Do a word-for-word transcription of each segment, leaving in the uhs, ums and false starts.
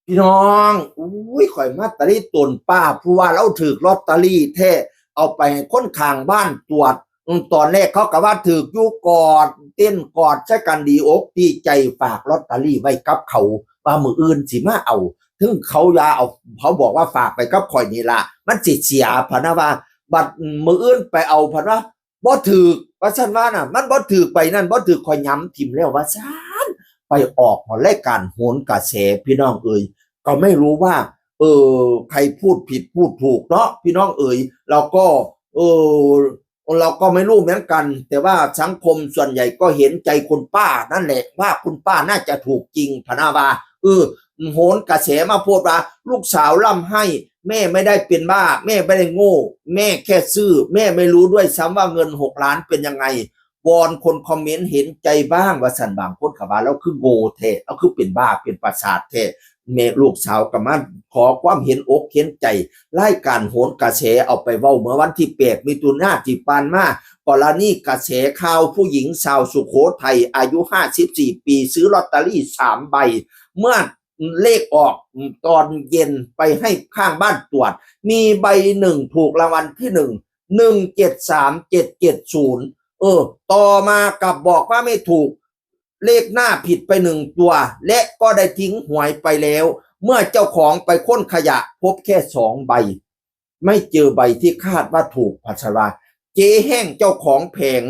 พี่น้อง อุ้ย ข่อยมาตะลิตนป้า ผู้ว่าลาวถืกลอตเตอรี่แท้ เอาไปให้คนข้างบ้านตรวจ อืม ตอนแรกเขาก็ว่าถืกอยู่ กอดเต้นกอดใส่กัน ดีอกดีใจ ฝากลอตเตอรี่ไว้กับเขา ว่ามื้ออื่นสิมาเอา ถึงเขาอย่าเอา เขาบอกว่าฝากไปกับข่อยนี่ล่ะ มันสิเสีย พะนะว่า บัดมื้ออื่นไปเอา พะนะ บ่ถืก ว่าซั่นว่าน่ะ มันบ่ถืกใบนั้น บ่ถืก ข่อยหยำถิ่มแล้ว ว่าซั่น ไปออกฮอดรายการโหนกระแส พี่น้องเอ๋ย ก็ไม่รู้ว่า เออ ใครพูดผิดพูดถูกเนาะ พี่น้องเอ๋ย เราก็ เออ เราก็ไม่รู้เหมือนกัน แต่ว่าสังคมส่วนใหญ่ก็เห็นใจคุณป้านั่นแหละ ว่าคุณป้าน่าจะถูกจริง พะนะว่า เออ โหนกระแสมาโพสต์ว่า ลูกสาวร่ำไห้ แม่ไม่ได้เป็นบ้า แม่ไม่ได้โง่ แม่แค่ซื่อ แม่ไม่รู้ด้วยซ้ำว่าเงินหกล้านเป็นยังไง วอนคนคอมเมนต์เห็นใจบ้าง ว่าซั่น บางคนก็ว่าลาวคือโง่แท้ ลาวคือเป็นบ้าเป็นประสาทแท้ แม่ลูกสาวก็มาขอความเห็นอกเห็นใจ รายการโหนกระแสเอาไปเว้าเมื่อวันที่แปดมิถุนายนที่ผ่านมา กรณีกระแสข่าวผู้หญิงชาวสุโขทัยอายุห้าสิบสี่ปี ซื้อลอตเตอรี่สามใบ เมื่อเลขออกตอนเย็นไปให้ข้างบ้านตรวจ มีใบหนึ่งถูกรางวัลที่หนึ่ง หนึ่งเจ็ดสามเจ็ดเจ็ดศูนย์ เออ ต่อมากลับบอกว่าไม่ถูก เลขหน้าผิดไปหนึ่งตัว และก็ได้ทิ้งหวยไปแล้ว เมื่อเจ้าของไปค้นขยะพบแค่สองใบ ไม่เจอใบที่คาดว่าถูก พะซั่นว่า เจ๊แห้งเจ้าของแผง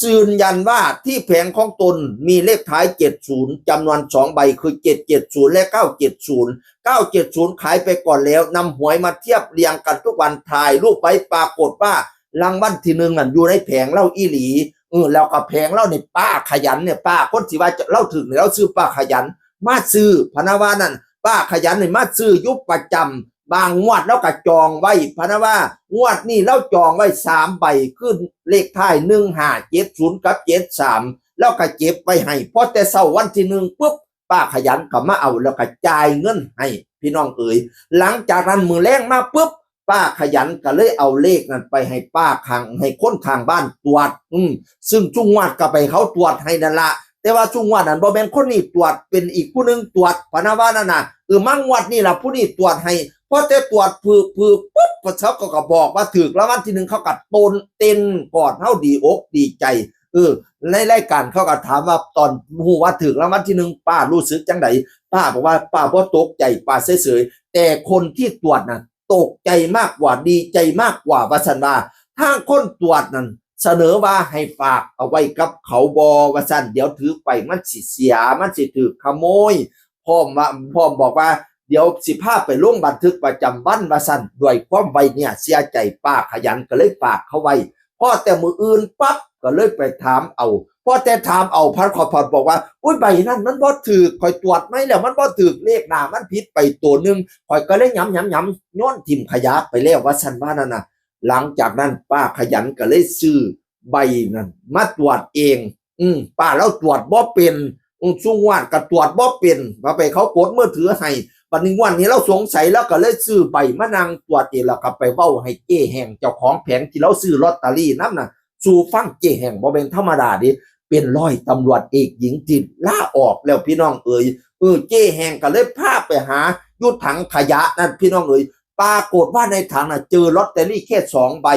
ยืนยันว่าที่แผงของตนมีเลขท้ายเจ็ดศูนย์ จำนวนสองใบคือเจ็ดเจ็ดศูนย์ และเก้าเจ็ดศูนย์ เก้าเจ็ดศูนย์ ขายไปก่อนแล้ว นำหวยมาเทียบเรียงกันทุกวัน ถ่ายรูปไว้ ปรากฏว่ารางวัลที่หนึ่งนั่นอยู่ในแผงลาวอีหลี เออ แล้วก็แผงลาวนี่ป้าขยันเนี่ย ป้าคนที่ว่าลาวถืกนี่ ลาวซื้อ ป้าขยันมาซื้อ พะนะว่านั่น ป้าขยันนี่มาซื้ออยู่ประจำ บางงวดลาวก็จองไว้ พะนะว่า งวดนี้ลาวจองไว้สามใบ คือเลขท้ายหนึ่งห้าเจ็ดศูนย์กับเจ็ดสาม ลาวก็เก็บไว้ให้ พอแต่เช้าวันที่หนึ่งปุ๊บ ป้าขยันก็มาเอา แล้วก็จ่ายเงินให้ พี่น้องเอ๋ย หลังจากนั้นมื้อแลงมาปุ๊บ ป้าขยันก็เลยเอาเลขนั้นไปให้ป้าข้าง ให้คนข้างบ้านตรวจ อืม ซึ่งซุงวดก็ไปเขาตรวจให้นั่นละ แต่ว่าซุงวดนั้นบ่แม่นคนนี้ตรวจ เป็นอีกผู้หนึ่งตรวจ พะนะว่านั่นน่ะ เออ มางวดนี้ล่ะผู้นี้ตรวจให้ พอแต่ตรวจผืกๆ ปุ๊บ เขาก็บอกว่าถืกรางวัลที่หนึ่ง เขาก็ตนเต้นกอดเฮา ดีอกดีใจ เออ ในรายการเขาก็ถามว่าตอนฮู้ว่าถืกรางวัลที่หนึ่ง ป้ารู้สึกจังใด ป้าบอกว่าป้าบ่ตกใจ ป้าเฉยๆ แต่คนที่ตรวจน่ะ ตกใจมากกว่า ดีใจมากกว่า ว่าซั่นว่า ทางคนตรวจนั่นเสนอว่าให้ฝากเอาไว้กับเขาบ่ ว่าซั่น เดี๋ยวถือไปมันสิเสีย มันสิถืกขโมย พร้อมว่า พร้อมบอกว่าเดี๋ยวสิพาไปลงบันทึกประจำวัน ว่าซั่น ด้วยความไว้เนื้อเชื่อใจ ป้าขยันก็เลยฝากเขาไว้ พอแต่มื้ออื่นปั๊บก็เลยไปถามเอา พอแต่ถามเอา พัดขอพัดบอกว่า อุ้ย ใบนั้นมันบ่ถืก ข่อยตรวจมาแล้วมันบ่ถืก เลขหน้ามันผิดไปตัวหนึ่ง ข่อยก็เลยหยำหยำหยำ โยนถิ่มขยะไปแล้ว ว่าซั่นว่านั่นน่ะ หลังจากนั้นป้าขยันก็เลยซื้อใบนั้นมาตรวจเอง อืม ป้าลาวตรวจบ่เป็น อืม ซุงวดก็ตรวจบ่เป็น ว่าไปเขากดมือถือให้ บัดนี้งวดนี้ลาวสงสัย ลาวก็เลยซื้อใบมานั่งตรวจเอง แล้วก็ไปเว้าให้เจ๊แห้งเจ้าของแผงที่ลาวซื้อลอตเตอรี่นำน่ะ สู่ฟัง เจ๊แห้งบ่แม่นธรรมดาเด้ เป็นร้อยตำรวจเอกหญิงที่ลาออกแล้ว พี่น้องเอ๋ย เออ เจ๊แห้งก็เลยพาไปหาอยู่ถังขยะนั่น พี่น้องเอ๋ย ปรากฏว่าในถังน่ะเจอลอตเตอรี่แค่สองใบ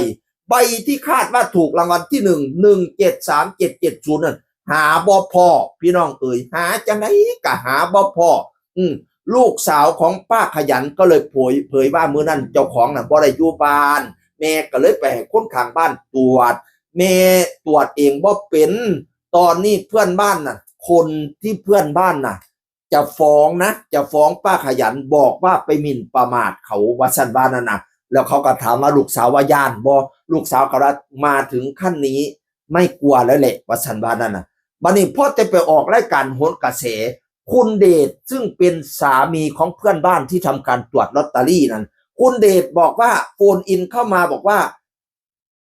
ใบที่คาดว่าถูกรางวัลที่หนึ่ง หนึ่งเจ็ดสามเจ็ดเจ็ดศูนย์ นั่น หาบ่พ้อ พี่น้องเอ๋ย หาจังได๋ก็หาบ่พ้อ อืม ลูกสาวของป้าขยันก็เลยเผย เผยว่ามื้อนั้นเจ้าของน่ะบ่ได้อยู่บ้าน แม่ก็เลยไปให้คนข้างบ้านตรวจ แม่ตรวจเองบ่เป็น ตอนนี้เพื่อนบ้านน่ะ คนที่เพื่อนบ้านน่ะ จะฟ้องนะ จะฟ้องป้าขยัน บอกว่าไปหมิ่นประมาทเขา ว่าซั่นว่านั่นน่ะ แล้วเขาก็ถามว่าลูกสาวว่าย้านบ่ ลูกสาวก็ว่ามาถึงขั้นนี้ไม่กลัวแล้วแหละ ว่าซั่นว่านั่นน่ะ บัดนี้พอแต่ไปออกรายการโหนกระแส คุณเดชซึ่งเป็นสามีของเพื่อนบ้านที่ทำการตรวจลอตเตอรี่นั่น คุณเดชบอกว่าโฟนอินเข้ามาบอกว่า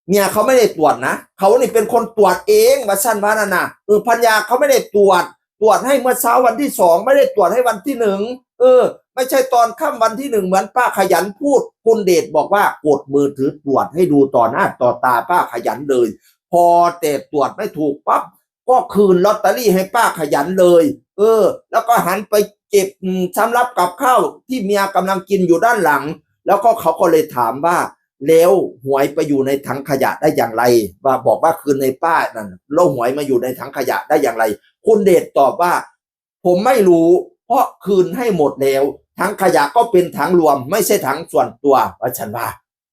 เมียเขาไม่ได้ตรวจนะ เขานี่เป็นคนตรวจเอง ว่าซั่นว่านั่นน่ะ เออ ภรรยาเขาไม่ได้ตรวจ ตรวจให้เมื่อเช้าวันที่สอง ไม่ได้ตรวจให้วันที่หนึ่ง เออ ไม่ใช่ตอนค่ำวันที่หนึ่งเหมือนป้าขยันพูด คุณเดชบอกว่ากดมือถือตรวจให้ดูต่อหน้าต่อตาป้าขยันเลย พอแต่ตรวจไม่ถูกปั๊บ ก็คืนลอตเตอรี่ให้ป้าขยันเลย เออ แล้วก็หันไป เก็บอืมสำรับกับข้าวที่เมียกำลังกินอยู่ด้านหลัง แล้วก็เขาก็เลยถามว่า แล้วหวยไปอยู่ในถังขยะได้อย่างไร ว่าบอกว่าคืนในป้านั่น แล้วหวยมาอยู่ในถังขยะได้อย่างไร คุณเดชตอบว่า ผมไม่รู้ เพราะคืนให้หมดแล้ว ถังขยะก็เป็นถังรวม ไม่ใช่ถังส่วนตัว ว่าฉันว่า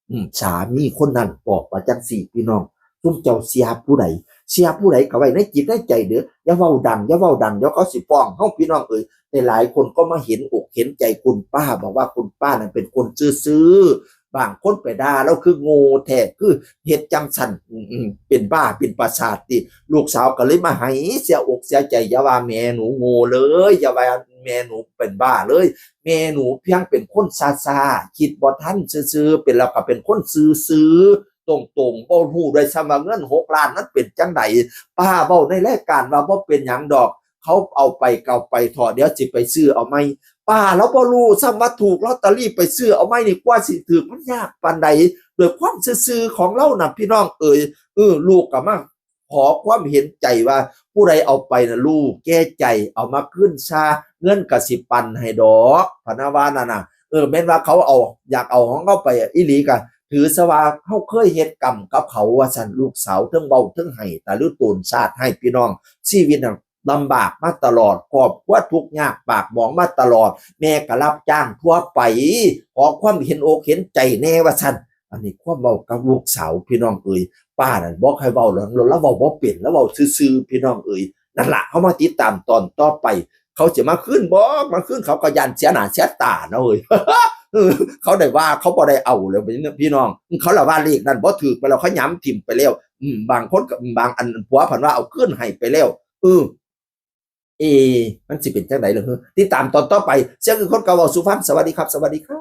อืมสามีคนนั้นบอกว่าจังสี่พี่น้อง ซุมเจ้าเสียผู้ใด เสียผู้ใดก็ไว้ในจิตในใจเด้อ อย่าเว้าดัง อย่าเว้าดัง เดี๋ยวเขาสิฟ้องเฮาพี่น้องเอ้ย แต่หลายคนก็มาเห็นอกเห็นใจคุณป้า บอกว่าคุณป้านั้นเป็นคนซื่อๆ บางคนไปด่าแล้วคือโง่แท้ คือเฮ็ดจังซั่น อืมๆ เป็นบ้าเป็นประสาทติ ลูกสาวก็เลยมาให้เสียอกเสียใจ อย่าว่าแม่หนูโง่เลย อย่าว่าแม่หนูเป็นบ้าเลย แม่หนูเพียงเป็นคนซ่าๆ คิดบ่ทันซื่อๆ เป็นแล้วก็เป็นคนซื่อๆ ตรงๆ บ่ฮู้ด้วยซ้ำว่าเงินหกล้านนั้นเป็นจังใด ป้าเว้าในรายการว่าบ่เป็นหยังดอก เขาเอาไปก็เอาไปเถาะ เดี๋ยวสิไปซื้อเอาใหม่ ป้าลาวบ่รู้ซ้ำว่าถูกลอตเตอรี่ ไปซื้อเอาใหม่นี่กว่าสิถูกมันยากปานใด ด้วยความซื่อๆ ของลาวน่ะพี่น้องเอ๋ย เออ ลูกก็มาขอความเห็นใจว่า ผู้ใดเอาไปน่ะลูกแก้ใจ เอามาคืนซะ เงินก็สิปันให้ดอก พะนะว่านั่นน่ะ เออ แม่นว่าเขาเอา อยากเอาของเขาไปอีหลีก็ถือซะว่าเขาเคยเฮ็ดกรรมกับเขา ว่าซั่น ลูกสาวเทิงเว้าเทิงไห้ ตะลึโตนซาดให้พี่น้อง ชีวิตน่ะลำบากมาตลอด ครอบครัวทุกข์ยากปากหมองมาตลอด แม่ก็รับจ้างทั่วไป ขอความเห็นอกเห็นใจแน่ ว่าซั่น อันนี้ความเว้ากับลูกสาวพี่น้องเอ๋ย ป้านั่นบ่ใครเว้าหรอก ลาวเว้าบ่เป็น ลาวเว้าซื่อๆ พี่น้องเอ๋ย นั่นล่ะ เฮามาติดตามตอนต่อไป เขาสิมาคืนบ่ มาคืนเขาก็ย่านเสียหน้าเสียตาเนาะเอ้ย เออ เขาได้ว่าเขาบ่ได้เอาแล้วพี่น้อง เขาละว่าเลขนั้นบ่ถูกไปแล้ว เขาหยามถิ่มไปแล้ว อืม บางคนก็ บางอันผัวเพิ่นว่าเอาคืนให้ไปแล้ว เออ เอ มันสิเป็นจังใด๋ล่ะ ติดตามตอนต่อไป เสียงคือคนเก่าเว้าสู่ฟัง สวัสดีครับ สวัสดีครับ